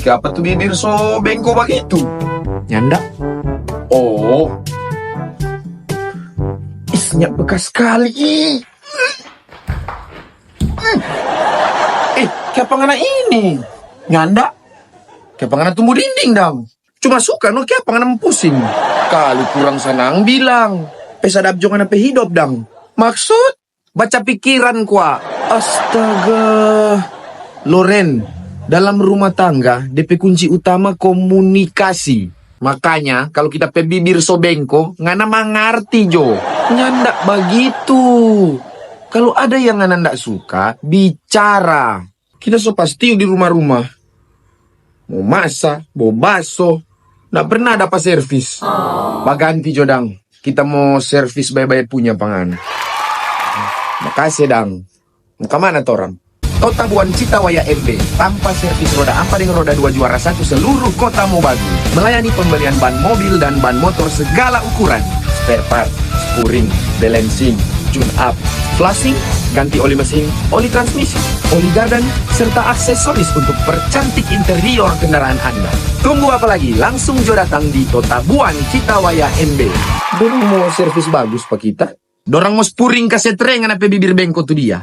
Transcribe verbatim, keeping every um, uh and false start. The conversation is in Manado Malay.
Kiapa tu bibir so bengko bagitu? Nyanda. Oh. Ih, senyap bekas sekali. Ih. Hmm. Eh, kiapa ngana ini? Nyanda. Kiapa ngana tumbuh dinding dang? Cuma suka no, kiapa ngana pusing? Kalu kurang sanang bilang. Pe sadap jo ngana pe hidop dang. Maksud? Baca pikiran kwa. Astaga. Loren, dalam rumah tangga, de pe kunci utama komunikasi. Makanya, kalu kita pe bibir so bengko, ngana mangarti jo. Nyanda bagitu. Kalu ada yang ngana nda suka, bicara. Kita so pastiu di rumah-rumah. Mo masa, mo baso, nda perna dapa servis. Baganti jo dang, kita mo servis bae-bae punya pa ngana. Makase dang. Mo ka mana torang? Totabuan Citawaya M B, tanpa servis roda ampa deng roda dua juara satu seluruh kota Mobagu. Melayani pembelian ban mobil dan ban motor segala ukuran. Spare part, spuring, balancing, tune up, flushing, ganti oli mesin, oli transmisi, oli gardan, serta aksesoris untuk percantik interior kendaraan Anda. Tunggu apa lagi? Langsung jo datang di Totabuan Citawaya M B. Dorang mo servis bagus pa kita. Dorang mo spuring kase tre ngana pe bibir bengko tu dia.